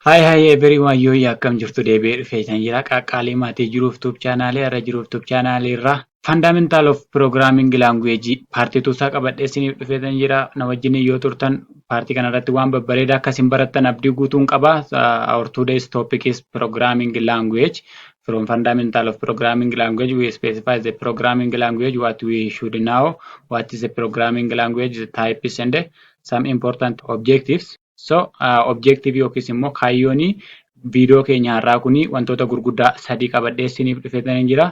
Hi, hi everyone, yoo akkam jirtu? Deebi'ee dhufee kan jira qaqqaalii maatii jiruuf tube channelii irra jiruuf tube channelii irraa Fundamental of Programming Language part two isaa qabadhee isiniif dhufee kan jira. Na wajjin yoo turtan partii kanarratti waan babbareedaa akkasiin barattan abdii guutuun qaba. Our today's topic is programming language. From fundamental of programming language, we specify the programming language, what we should know, what is the programming language, the types and some important objectives. So, objective yookiis immoo kaayyoon viidiyoo keenya har'aa kuni wantoota gurguddaa sadii qabadhee isiniif dhufee jira.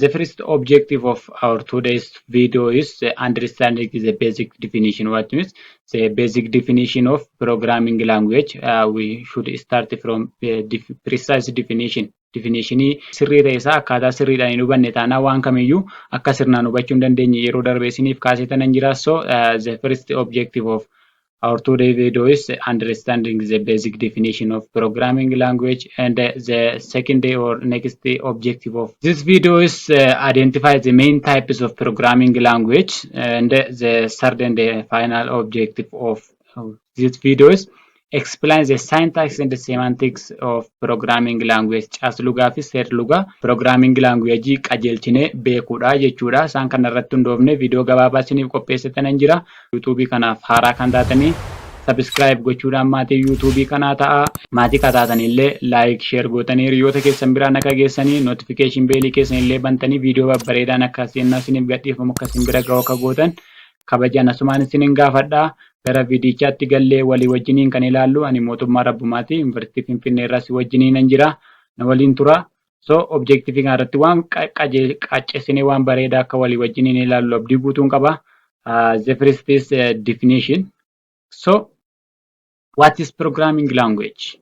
The first objective of our today's video is understanding the basic definition. What means the basic definition of programming language? We should start from the precise definition. Definitionii sirrii ta'e isaa akkaataa sirriidhaan hin hubanne taanaan waan kamiyyuu akka sirnaan hubachuu hin dandeenye yeroo darbe isiniif kaasee tanan jira. So, the first objective of our today video is understanding the basic definition of programming language, and the second day or next day objective of this video is identify the main types of programming language, and the third and the final objective of this video is explain the syntax and the semantics of programming language. Caaslugaa fi seerlugaa programming language qajeelchinee beekuudha jechuudha. Isaan kana irratti hundoofne viidiyoo gabaabaa isiniif qopheessitanan jira. YouTubeii kanaaf haaraa kan taatanii subscribe gochuudhaan maatii YouTubeii kanaa ta'a. Maatii kan illee like, share gootanii hiriyoota keessan biraan akka geessanii, notification bellii keessan illee bantanii, viidiyoo babbareedaan akka isiniif gadhiifamu akka isin bira ga'u akka gootan kabajaan asumaan isinin gaafadha. Gara viidichaatti gallee walii wajjiniin kan ilaallu ani Mootummaa Rabbumaati. Yuunivarsiitii Finfinnee irraas wajjiniin nan jira. Na waliin tura. So objectiveii kana irratti waan qaacceessinee waan bareedaa akka walii wajjiniin ilaallu abdii guutuun qaba. The first is definition. So what is programming language?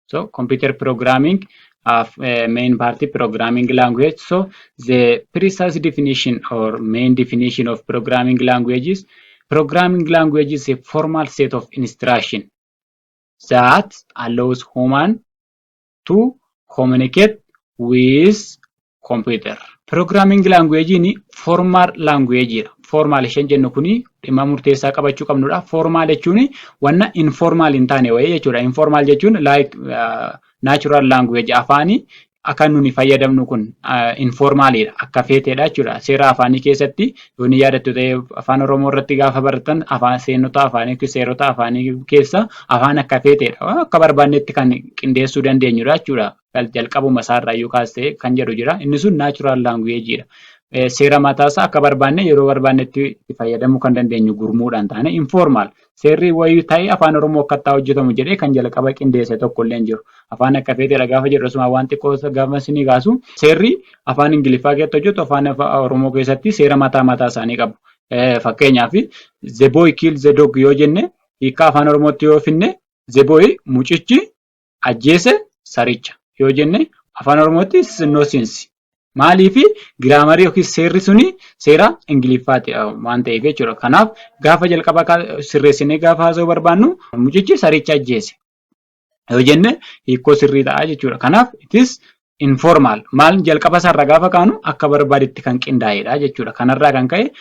So computer programming of main part programming language. So the precise definition or main definition of programming language is programming language is a formal set of instruction that allows human to communicate with computer. Programming language formal language dha. Formal isheen jennu kuni dhimma murteessaa qabachuu qabnudha. Formal jechuun wanna informal hin taane wayii jechuudha. Informal jechuun like natural language, afaanii akka nuni fayyadamnu kun informalidha. Akka feeteedha jechuudha. Seera afaanii keessatti yoo ni yaadattu ta'e, Afaan Oromoo irratti gaafa baratan afaan seenota afaanii, seerota afaanii keessa afaan akka feeteedha. Akka barbaannetti kan qindeessuu dandeenyudha jechuudha. Jalqabuma isaarraa kaasee kan jedhu jira. Inni sun natural languageidha. Seera mataasaa akka barbaanne yeroo barbaannetti itti fayyadamuu kan dandeenyu gurmuudhaan taane informal. Seerri wayii ta'ee Afaan Oromoo akkattaa hojjetamu jedhee kan jalqaba qindeesse tokko illee hin jiru. Afaan akka feeteedha gaafa jedhu asuma waan xiqqoo gaafa isinii kaasu, seerri afaan Ingiliffaa keessatti hojjetu afaan Oromoo keessatti seera mataa mataa isaanii qabu. Fakkeenyaaf, "The boy kill the dog" yoo jenne, hiikkaa Afaan Oromootti yoo finne, "the boy" mucichi, ajjeese saricha yoo jenne, Afaan Oromootti no sense. Maaliifi? Grammarii yookiin seerri suni seera Ingiliffaati waan ta'eef jechuudha. Kanaaf gaafa jalqaba sirreessinee gaafa haasa'uu barbaannu, "mucichi saricha ajjeese" yoo jenne hiikoo sirrii ta'a jechuudha. Kanaaf it is informal. Maal, jalqaba isaarraa gaafa kaanu akka barbaadetti kan qindaa'edha jechuudha. Kanarraa kan ka'e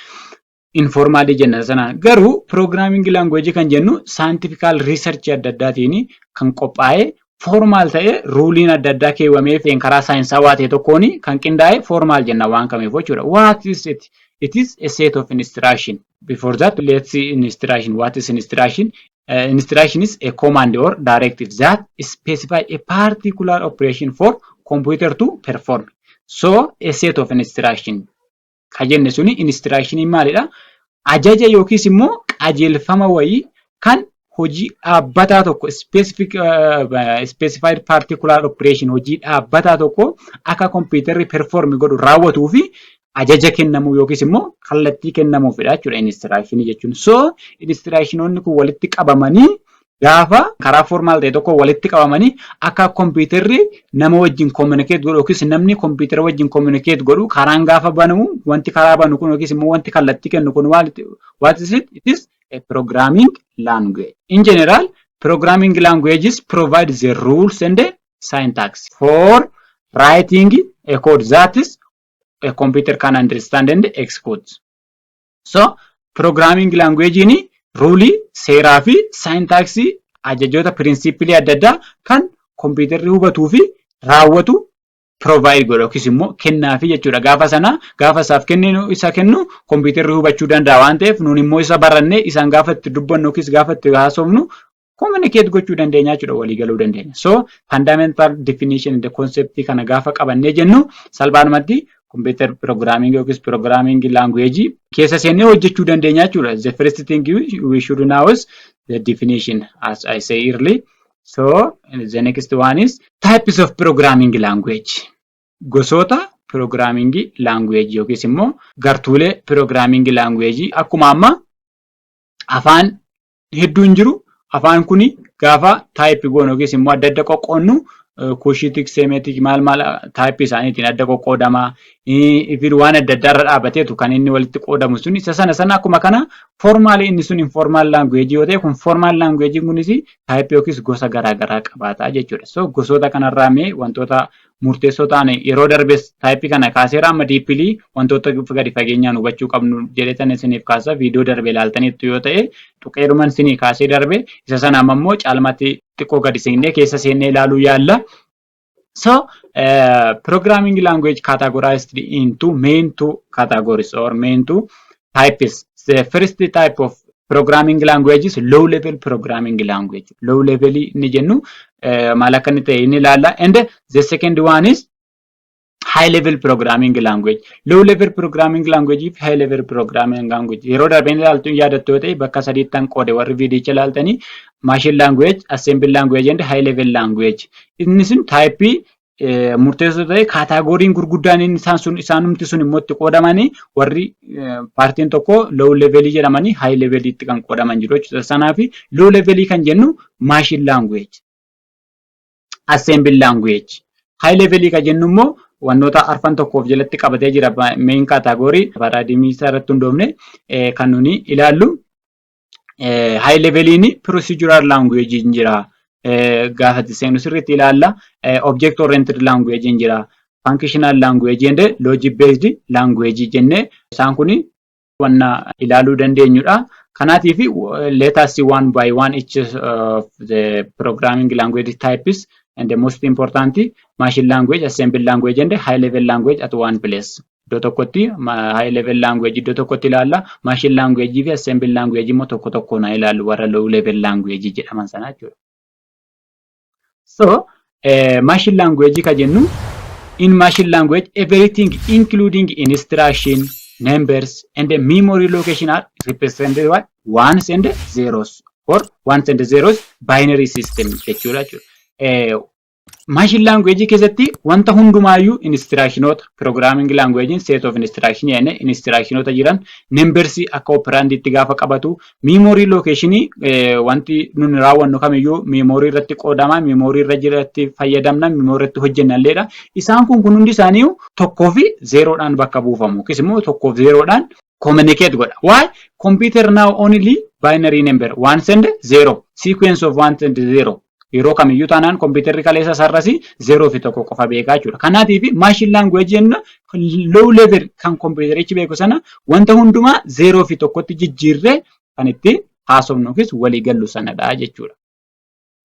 informalii jenna sana. Garuu programming language kan jennu scientific research adda addaatiin kan qophaa'e, formal ta'ee, ruleiin adda addaa keewwamee karaa saayinsawaa ta'e tokkoon kan qindaa'e formal jenna waan kamiif jechuudha. What is it? It is a set of instruction. Before that, let's see instruction. What is instruction? Instruction is a command or directive that specify a particular operation for computer to perform. So, a set of instruction ka jenne suni instruction maalidha? Ajaja yookiis immoo qajeelfama wayii kan hojii dhaabbataa tokko, specific specified particular operation, hojii dhaabbataa tokko akka kompiitarri perform godhu, raawwatuu fi ajaja kennamuu yookiis immoo kallattii kennamuufidha jechuudha instruction jechuun. So instructionoonni kun walitti qabamanii gaafa karaa formal ta'e tokko walitti qabamanii akka kompiitarri nama wajjin communicate godhu yookiis namni kompiitara wajjin communicate godhu karaan gaafa banamu, wanti karaa banu kun yookiis immoo wanti kallattii kennu kun what is it? It is a programming language. In general, programming languages provide the rules and the syntax for writing a code that is a computer can understand and execute. So, programming language ruleii, seeraa fi syntaxii Ajajoota, principle adda addaa kan kompiitarri hubatuu fi raawwatu provide godha yookiis immoo kennaafi jechuudha. Gaafa sana gaafa isaaf kenninu, isa kennu kompiitarri hubachuu danda'a waan ta'eef, nuun immoo isa barannee isaan gaafa itti dubbannu yookiis gaafa itti haasofnu communicate gochuu dandeenya jechuudha, walii galuu dandeenya. So fundamental definition and the concept kana gaafa qabannee jennu, salphaadhumatti computer programming yookiis programming language keessa seennee hojjechuu dandeenya jechuudha. The first thing we should know is the definition, as I say early. So the next one is types of programming language. Gosoota programming language yookiis immoo gartuulee programming language. Akkuma amma afaan hedduun jiru, afaan kuni gaafa type goonu yookiis immoo adda adda qoqqoonnu, Cushitic, Semitic, maal maal type isaaniitiin adda qoqqoodamaa. Ifin waan adda addaa irra dhaabbateetu kan inni walitti qoodamu sun isa sana sana. Akkuma kana formal, inni sun informal language yoo ta'e, kun formal language kunis type yookiis gosa garaa garaa qabaata jechuudha. So gosoota kanarraa mee wantoota murteessoo ta'an, yeroo darbes type kana kaaseera, amma deeply wantoota gadi fageenyaan hubachuu qabnu jedhetan isiniif kaasa. Viidiyoo darbe ilaaltaniittu yoo ta'e, tuqeeruman isinii kaasee darbe. Isa sana amma immoo caalmaatti xiqqoo gadi seennee keessa seennee ilaaluu yaalla. So, programming language categorized into main two categories or main two types. The first type of programming language is low level programming language. Low level inni jennu maal akka inni ta'e inni ilaalla. And the second one is high level programming language. Low level programming language fi high level programming language. Yeroo darbeen ilaaltu yaadattu yoo ta'e, bakka sadiittan qoode. Warri viidiyicha ilaaltanii, machine language, assembly language and high level language. Inni sun type murteessoo ta'e, categoryn gurguddaan inni isaan sun isaanumti sun immoo itti qoodamanii, warri partiin tokko low level jedhamanii high levelitti kan qoodaman jiru jechuudha. Sanaaf low level kan jennu machine language, assembly language. High level kan jennu immoo wantoota arfan tokkoof jalatti qabatee jira. Main category paradigm isaa irratti hundoofne kan nuni ilaallu. High leveliin procedural language jira. Gaafa itti seenu sirriitti ilaalla. Object oriented language jira. Functional language and logic based language jennee isaan kun wanna ilaaluu dandeenyudha. Kanaatiif let us see one by one each of the programming language types and the most important machine language, assembly language and high level language at one place. Iddoo tokkotti high level language iddoo tokkotti ilaalla. Machine language fi assembly language immoo tokko tokkoon haa ilaallu, warra low level language jedhaman sana jechuudha. So machine language ka jennu, in machine language everything including instruction, numbers and the memory location are represented by ones and zeros or ones and zeros binary system jechuudha. Machine language keessatti wanta hundumaayyuu, instructionoota, programming language set of instruction jennee, instructionoota jiran, numbers akka operanditti gaafa qabatu, memory location, wanti nuni raawwannu kamiyyuu memory irratti qoodama, memory irra jiratti fayyadamna, memory irratti hojjennalleedha. Isaan kun hundi isaanii tokkoo fi zeeroodhaan bakka buufamu yookiis immoo tokkoo fi zeeroodhaan communicate godha. Why? Computer now only binary number, ones and zero, sequence of ones and zero. Yeroo kamiyyuu taanaan kompiitarri kaleessa sarrasi zeeroo fi tokko qofa beekaa jechuudha. Kanaatiif machine language jenna low level kan kompiitarichi beeku sana wanta hundumaa zeeroo fi tokkotti jijjiirree kan itti haasofnu yookiis walii gallu sanadha jechuudha.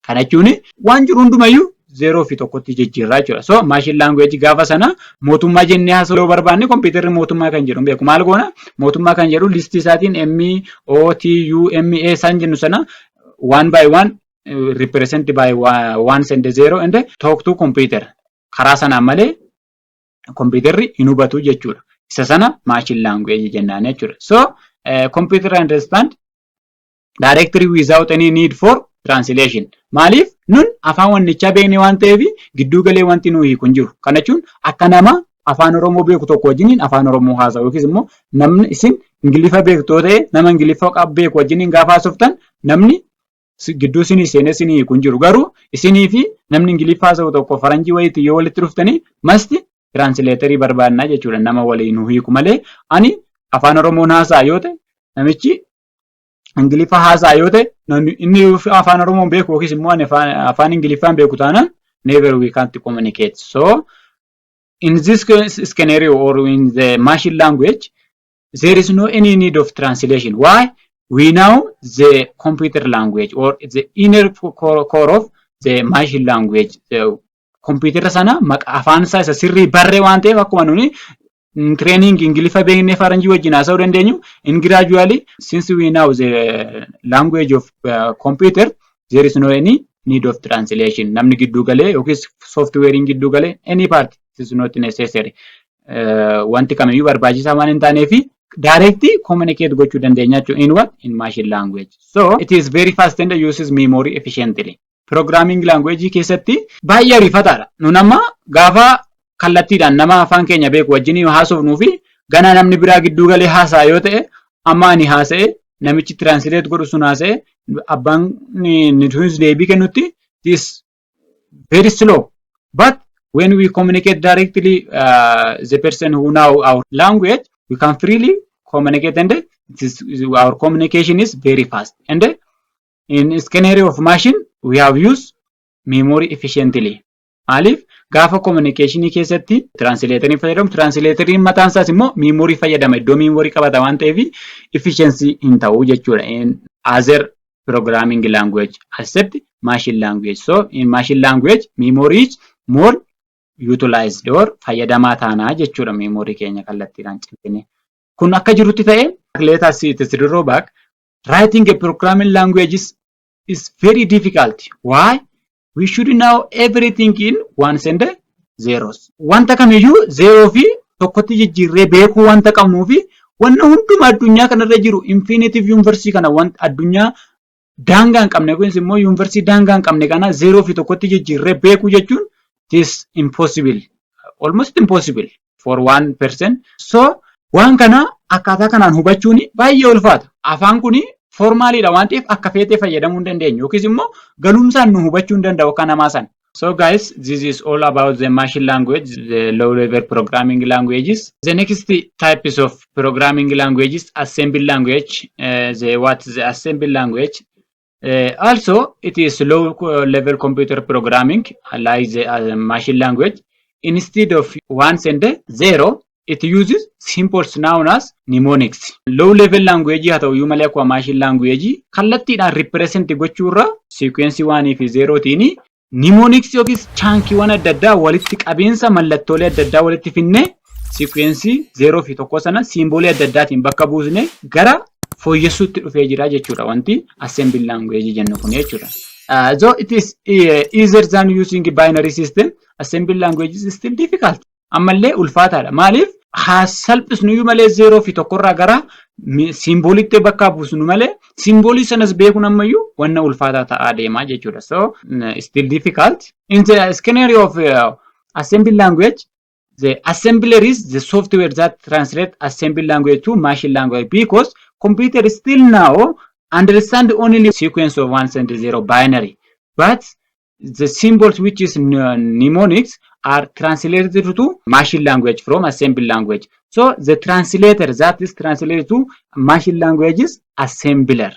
Kana jechuun waan jiru hundumayyuu zeeroo fi tokkotti jijjiirraa jechuudha. So machine language gaafa sana mootummaa jennee haasa'uu yoo barbaanne, kompiitarri mootummaa kan jedhu beeku. Maal goona? Mootummaa kan jedhu list isaatiin M O T U M A isaan jennu sana one by one represent by ones and zero and talk to computer. Karaa sanaan malee kompiitarri hin hubatu jechuudha. Isa sana machine language jennaan jechuudha. So computer understand directly without any need for translation. Maaliif? Nun afaan wannichaa beekne waan ta'eef, gidduu galee wanti nu hiiku hin jiru. Kana jechuun akka nama afaan Oromoo beeku tokko wajjiniin afaan Oromoo haasa'u, yookiis immoo namni isin Ingiliffa beektu yoo ta'e, nama Ingiliffa beeku wajjiniin gaafa haasoftan, namni gidduu isinii seenee isinii hiiku hin jiru. Garuu isinii fi namni Ingiliffa haasa'u tokko, faranjii wayiitti yoo walitti dhuftanii, must translator barbaannaa jechuudha, nama waliin nu hiiku malee. Ani afaan Oromoon haasa'a yoo ta'e, namichi Ingiliffa haasa'a yoo ta'e, inni afaan Oromoon beeku yookiis immoo ani afaan Ingiliffaan beeku taanaan, never we can't communicate. So in this scenario or in the machine language there is no any need of translation. Why? We know the computer language or the inner core of the machine language. Computer sana afaan isaa isa sirrii barree waan ta'eef, akkuma nuni training Ingiliffa beeknee faranjii wajjin haasa'uu dandeenyu, in gradually, since we know the language of computer, there is no any need of translation. Namni gidduu galee yookiis softwarein gidduu galee, any part is not necessary. Wanti kamiyyuu barbaachisaa waan hin taaneefi directly communicate gochuu dandeenya jechuudha. In what? In machine language. So it is very fast and uses memory efficiently. Programming language keessatti baay'ee ariifataadha. Nun amma gaafa kallattiidhaan nama afaan keenya beeku wajjin haasofnuu fi ganaa namni biraa gidduu galee haasa'a yoo ta'e, amma ani haasa'e, namichi translate godhu sun haasa'e, abbaan nutis deebii kennutti, this very slow. But when we communicate directly the person who know our language, we can freely communicate and it is, our communication is very fast. And in scenario of machine, we have used memory efficiently. Maaliif? Gaafa communication keessatti translatorii fayyadamu, translatoriin mataan isaas immoo memory fayyadama, iddoo memory qabata waan ta'eef efficiency hin ta'u jechuudha. In other programming language except machine language. So in machine language, memory is more utilized or fayyadamaa taanaa jechuudha, memory keenya kallattiidhaan cimsine. Kun akka jirutti ta'e, let us see its drawback. Writing a programming language is very difficult. Why? We should know everything in ones and zeros. Wanta kamiyyuu zeeroo fi tokkotti jijjiirree beekuu wanta qabnuu fi wanna hundumaa addunyaa kanarra jiru, infinitive universe kana, wanta addunyaa daangaa hin qabne, kunis immoo universe daangaa hin qabne kana zeeroo fi tokkotti jijjiirree beekuu jechuun it is impossible. Almost impossible for one person. So waan kana akkaataa kanaan hubachuun baay'ee ulfaata. Afaan kuni formaliidha waan ta'eef akka feetee fayyadamuu hin dandeenyu yookiis immoo galumsaan nu hubachuu hin danda'u akka namaa sana. So guys, this is all about the machine language, the low level programming languages. The next types of programming languages, assembly language. The what is the assembly language? Also, it is low level computer programming like the machine language. Instead of ones and zero, it uses symbols known as mnemonics. Low level language haa ta'u iyyuu malee, akkuma machine language kallattiidhaan represent gochuurra sequence oneii fi zerootiin mnemonics yookiis chunkiiwwan adda addaa walitti qabiinsa mallattoolee adda addaa walitti finnee, sequence zeeroo fi tokko sana symbolii adda addaatiin bakka buusnee gara fooyyessuutti dhufee jira jechuudha, wanti assembly language jennu kun jechuudha. Though it is easier than using binary system, assembly language is still difficult. Ammallee ulfaataadha. Maaliif? Haa salphisnu malee, zeeroo fi tokkorraa gara symbolitti bakka buusnu malee, symbolii sanas beekuun ammayyuu wanna ulfaataa ta'aa deemaa jechuudha. So still difficult. In the scenario of assembly language, the assembler is the software that translate assembly language to machine language, because computer still now understand only sequence of ones and zero binary, but the symbols, which is mnemonics, are translated to machine language from assembly language. So the translator that is translated to machine language is assembler.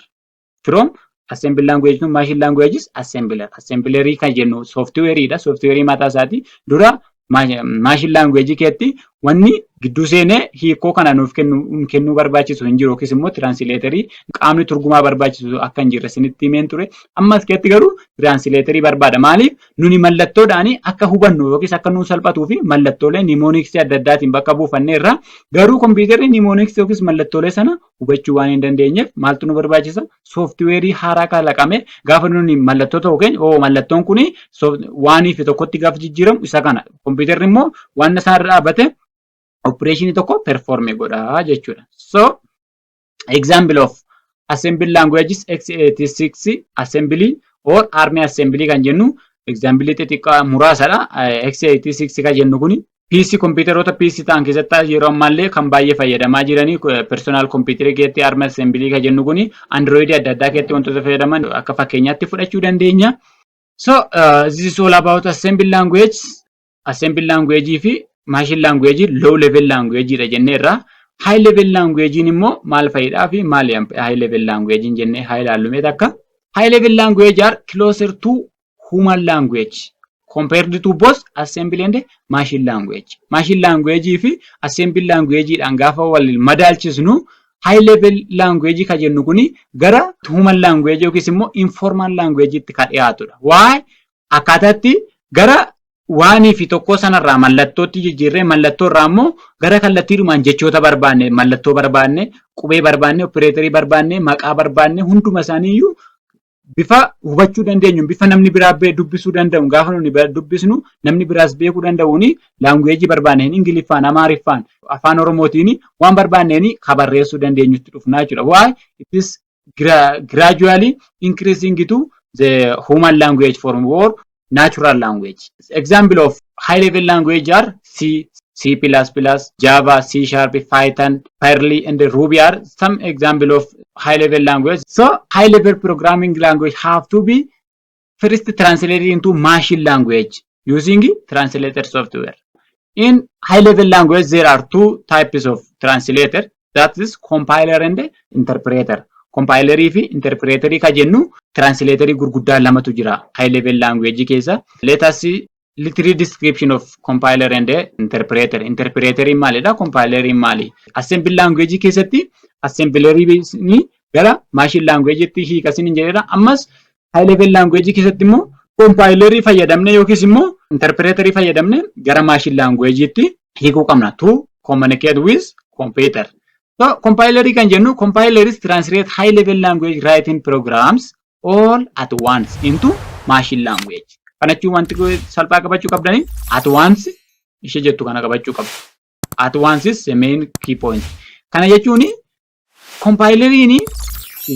From assembly language to machine language is assembler. Assemblerii kan jennu softwareidha. Softwareii mataa isaati dura machine language keetti wanni gidduu seenee hiikoo kana nuuf kennuu barbaachisu hin jiru, yookiis immoo translatorii qaamni turgumaa barbaachisu akka hin jirre isinitti himeen ture. Ammas keetti garuu translatorii barbaada. Maaliif? Nuni mallattoodhaan akka hubannu yookiis akka nuu salphatuu fi mallattoolee mnemonicsii adda addaatiin bakka buufanneerra, garuu kompiitarri mnemonicsii yookiis mallattoolee sana hubachuu waan hin dandeenyeef maaltu nu barbaachisa? Softwareii haaraa kalaqame gaafa nuni mallattoo tokko keenya, oo mallattoon kuni oneii fi tokkotti gaafa jijjiiramu isa kana. Kompiitarri immoo waan isaarra dhaabbate operation tokko perform godha jechuudha. So example of assembly languages, x86 assembly or ARM assembly kan jennu example xixiqqaa muraasadha. x86 kan jennu kuni PC, kompiitaroota PC ta'an keessatti yeroo ammaallee kan baay'ee fayyadamaa jiranii, personal computer keessatti ARM assembly kan jennu kuni, Android adda addaa keessatti wantoota fayyadaman akka fakkeenyaatti fudhachuu dandeenya. So this is all about assembly language. Assembly language fi machine language low level language dha jenneerra. High level language immoo maal fayidaa fi maali high level language jennee haa ilaallu mee takka. High level language are closer to human language compared to both assembly and machine language. Machine language fi assembly language dhaan gaafa wal madaalchisnu High level language kan jennu kuni gara human language yookiis immoo informal language itti kan dhiyaatudha. Why? Akkaataatti gara waanii fi tokkoo sanarraa mallattootti jijjiirree, mallattoo irraa immoo gara kallattiidhumaan jechoota barbaanne, mallattoo barbaanne, qubee barbaanne, opereetarii barbaanne, maqaa barbaanne, hunduma isaaniiyyuu bifa hubachuu dandeenyu, bifa namni biraa dubbisuu danda'u, gaafa nuni dubbisnu namni biraas beekuu danda'uun, language barbaanneen, Ingiliffaan, Amaariffaan, Afaan Oromootiin, waan barbaanneen kan barreessuu dandeenyutti dhufnaa jechuudha. Why? It is gradually increasing to the human language form or natural language. Example of high level language are C, C++, Java, C Sharp, Python, Perl and Ruby are some example of high level language. So high level programming language have to be first translated into machine language using translator software. In high level language, there are two types of translator, that is compiler and interpreter. Compilerii fi interpreterii ka jennu translatorii gurguddaa lamatu jira high level language keessa. Let us see little description of compiler and interpreter. Interpreteriin maalidha? Compileriin maali? Assembly language keessatti assemblerii gara machine languageetti hiikasin hin jedhedha. Ammas high level language keessatti immoo compilerii fayyadamne yookiis immoo interpreterii fayyadamne gara machine languageetti hiikuu qabna to communicate with computer. So compilerii kan jennu, compilers translate high level language writing programs all at once into machine language. Kana jechuun wanti salphaa qabachuu qabdanii "at once" ishee jettu kana qabachuu qabdu. "At once" is the main key point. Kana jechuun compileriin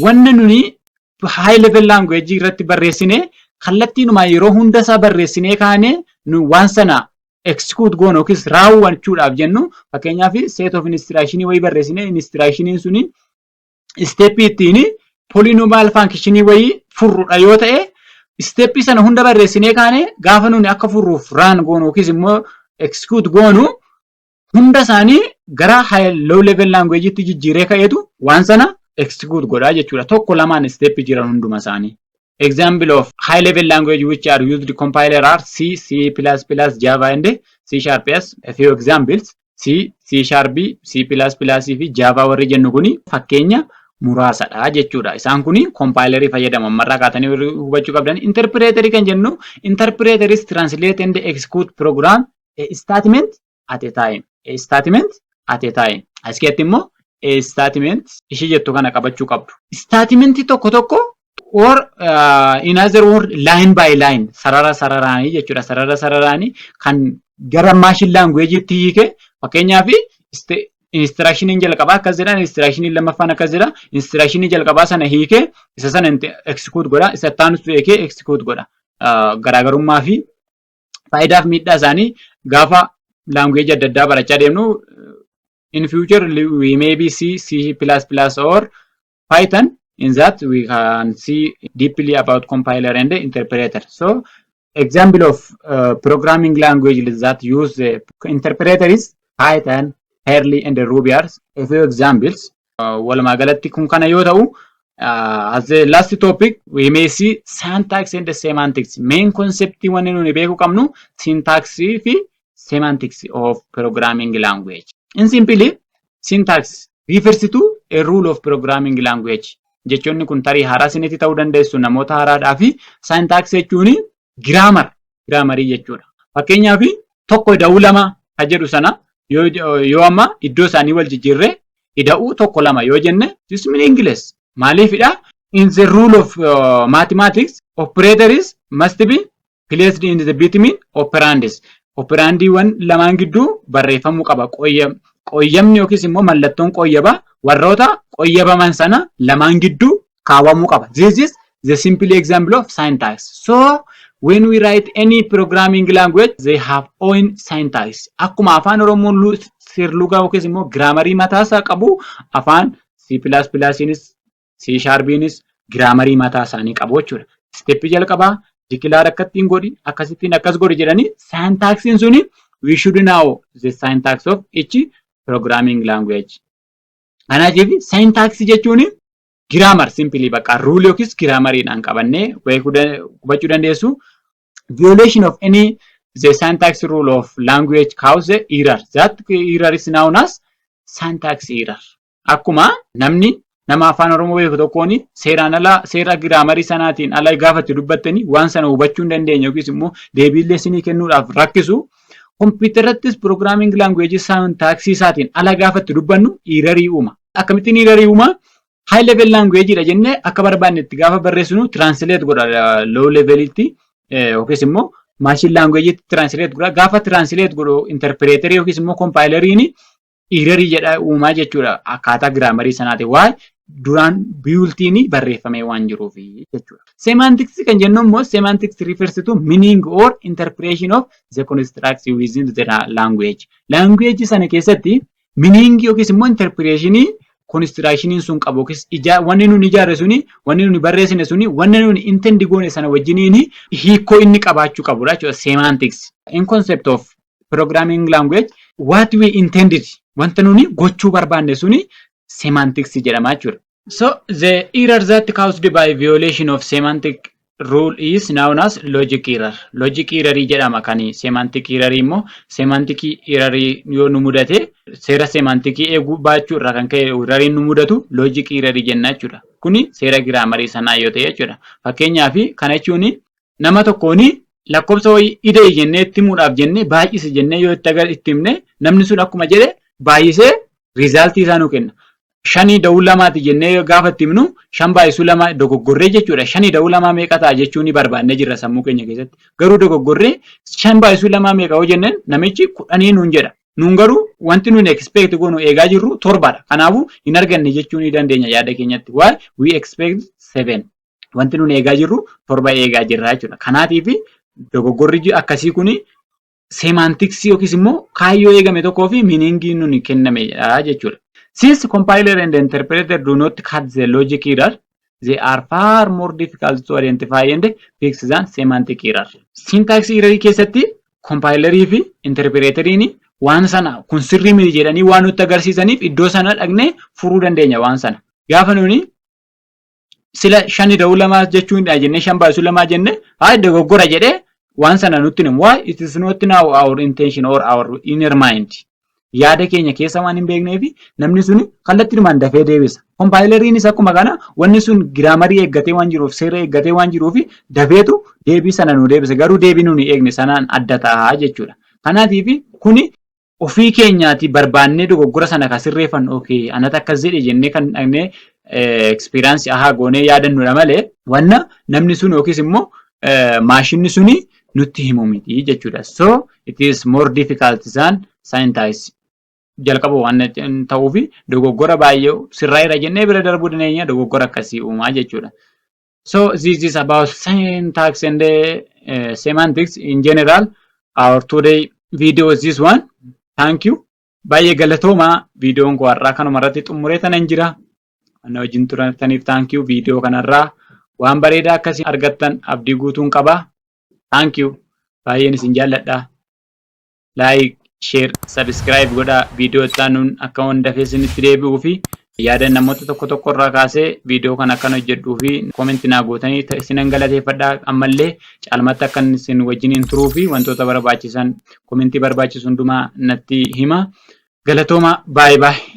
wanna nuni high level language irratti barreessine kallattiinumaa yeroo hunda isaa barreessinee kaane, nu waan sana execute goonu yookiis raawwachuudhaaf jennu, fakkeenyaaf set of instruction wayii barreessine, instructioniin suni step ittiin polynomial function wayii furrudha yoo ta'e, step sana hunda barreessinee kaane, gaafa nuni akka furruuf run goonu yookiis immoo execute goonu, hunda isaanii gara low level language'itti jijjiiree ka'eetu waan sana execute godhaa jechuudha. Tokko lamaan step jiran hunduma isaanii. Example of high level language which are used compiler are C, C++, Java and C Sharp as a few examples. C, C Sharp, C++ fi Java warri jennu kuni fakkeenya muraasadha jechuudha. Isaan kuni compilerii fayyadamu. Ammarraa kaatanii hubachuu qabdan. Interpreterii kan jennu, interpreter is translate and execute program a statement at a time. A statement at a time. As keessatti immoo "a statement" ishee jettu kana qabachuu qabdu. Statementii tokko tokko or in other word line by line, sarara sararaanii jechuudha. Sarara sararaanii kan gara machine language'itti hiike, fakkeenyaaf instructioniin jalqabaa akkas jedha, instructioniin lammaffaan akkas jedha, instructionii jalqabaa sana hiike isa sana execute godha, isa ittaanus hiikee execute godha. Garaagarummaa fi faayidaa fi miidhaa isaanii gaafa language adda addaa barachaa deemnu, in future we may be see C++ or Python. In that we can see deeply about compiler and interpreter. So example of programming language that use the interpreter is Python, Perl and Ruby are a few examples. Walumaa galatti kun kana yoo ta'u, as the last topic we may see syntax and semantics. Main concept wanni nuni beekuu qabnu syntax fi semantics of programming language. In simply, syntax refers to a rule of programming language. Jechoonni kun tarii haaraa isinitti ta'uu dandeessu namoota haaraadhaa fi syntax jechuun grammarii jechuudha. Fakkeenyaaf tokko ida'uu lama kan jedhu sana yoo amma iddoo isaanii wal jijjiirree ida'uu tokko lama yoo jenne, this meaningless. Maaliifidha? In the rule of mathematics, operators must be placed in the between operands. Operandiiwwan lamaan gidduu barreeffamuu qaba. Qooyyamni yookiis immoo mallattoon qooyyabaa warroota qooyyabaman sana lamaan gidduu kaawwamuu qaba. This is the simple example of syntax. So when we write any programming language, they have own syntax. Akkuma Afaan Oromoon seerlugaa yookiis immoo grammarii mataasaa qabu, afaan C++nis C Sharpiinis grammarii mataa isaanii qabu jechuudha. Steppii jalqabaa declare akkattiin godhi, akkasittiin akkas godhi jedhanii syntaxiin suni, we should know the syntax of each programming language. Kanaatiif syntax jechuun grammar simply, bakka rule yookiis grammariidhaan qabannee hubachuu dandeessu. Violation of any the syntax rule of language cause error. That error is known as syntax error. Akkuma namni nama afaan Oromoo beeku tokkoon seeraan ala, seera grammarii sanaatiin ala gaafa itti dubbattanii waan sana hubachuu hin dandeenye yookiis immoo deebiillee isinii kennuudhaaf rakkisu, kompiitarattis programming language syntaxii isaatiin ala gaafa itti dubbannu errorii uuma. Akkamittiin errorii uuma? High level language dha jennee akka barbaanne itti gaafa barreessinu translate godha low levelitti yookiis immoo machine language translate godha. Gaafa translate godhu interpreterii yookiis immoo compileriin errorii jedha uumaa jechuudha akkaataa grammarii sanaati. Waa duraan built-in barreeffamee waan jiruuf jechuudha. Semantics kan jennu immoo, semantics refers to meaning or interpretation of the construction within the language. Language sana keessatti meaning yookiis immoo interpretation constructioniin sun qabu yookiis wanni nuni ijaarre suni, wanni nuni barreessine suni, wanni nuni intend goone sana wajjiniin hiikoo inni qabaachuu qabudha jechuudha semantics. In concept of programming language, what we intended, wanta nuni gochuu barbaanne suni semantics jedhama jechuudha. So the error that caused by violation of semantic rule is known as logic error. Logic error jedhama. Kan semantic error immoo, semantic error yoo nu mudate, seera semantic eeguu baachuu irraa kan ka'e error nu mudatu logic error jenna jechuudha. Kuni seera grammarii sanaa yoo ta'e jechuudha. Fakkeenyaaf, kana jechuun nama tokkoon lakkoofsa wayii ida'e jennee itti himuudhaaf jennee baay'ise jennee yoo itti himne, namni sun akkuma jedhe baay'isee resultii isaa nuu kenna. 5 ida'uu 2ti jennee gaafa itti himnu, 5 baay'isuu 2 dogoggorree jechuudha. 5 ida'uu 2 meeqa ta'a jechuu ni barbaannee jirra sammuu keenya keessatti. Garuu dogoggorree 5 baay'isuu 2 meeqa yoo jenneen, namichi 10 nuun jedha. Nuun garuu wanti nuun expect goonu eegaa jirru 7dha. Kanaafuu hin arganne jechuu ni dandeenya yaada keenyatti. Why? We expect 7. Wanti nuun eegaa jirru 7 eegaa jirra jechuudha. Kanaatiif dogoggorri akkasii kuni semanticsii yookiis immoo kaayyoo eegame tokkoo fi meaningii nuni kennamedha jechuudha. Since compiler and interpreter do not catch the logic error, they are far more difficult to identify and fix than semantic error. Syntax error keessatti compilerii fi interpreteriin waan sana kun sirrii miti jedhanii waan nutti agarsiisaniif, iddoo sana dhaqnee furuu dandeenya waan sana. Gaafa nuni sila 5 ida'uu 2 jechuudha jennee 5 baay'isuu 2 jenne, haa dogoggora jedhee waan sana nutti himu. Why? It is not now our intention or our inner mind. Yaada keenya keessa waan hin beekneef namni suni kallattiidhumaan dafee deebisa. Compileriinis akkuma kana, wanni sun grammarii eeggatee waan jiruuf, seera eeggatee waan jiruuf, dafeetu deebii sana nu deebisa. Garuu deebii nuni eegne sanaan adda ta'a jechuudha. Kanaatiif kuni ofii keenyaati barbaannee dogoggora sana kan sirreeffannu, okay, anatu akkas jedhe jennee kan dhaqnee experience ahaa goonee yaadannudha malee, wanna namni sun yookiis immoo maashinni suni nutti himu miti jechuudha. So it is more difficult than syntax. Jalqaba waan ta'uuf dogoggora baay'ee sirraa'eera jennee bira darbuu dandeenya, dogoggora akkasii uumaa jechuudha. So this is about syntax and semantics in general. Our today video is this one. Thank you. Baay'ee galatoomaa. Viidiyoon koo har'aa kanuma irratti xumuree tanan jira. Na wajjin turtaniif thank you. Viidiyoo kanarraa waan bareedaa akkasii argattan abdii guutuun qaba. Thank you. Baay'een isin jaalladha. Like, share, subscribe godhaa. Viidiyoo itti aanuun akka waan dafee isinitti deebi'uu fi yaada namoota tokko tokko irraa kaasee viidiyoo kana akkan hojjedhuu fi commentii naa gootanii isinan galateeffadha. Ammallee caalmaatti akkan isin wajjiniin turuu fi wantoota barbaachisan, commentii barbaachisu hundumaa natti hima. Galatooma, baay'ee baay'ee.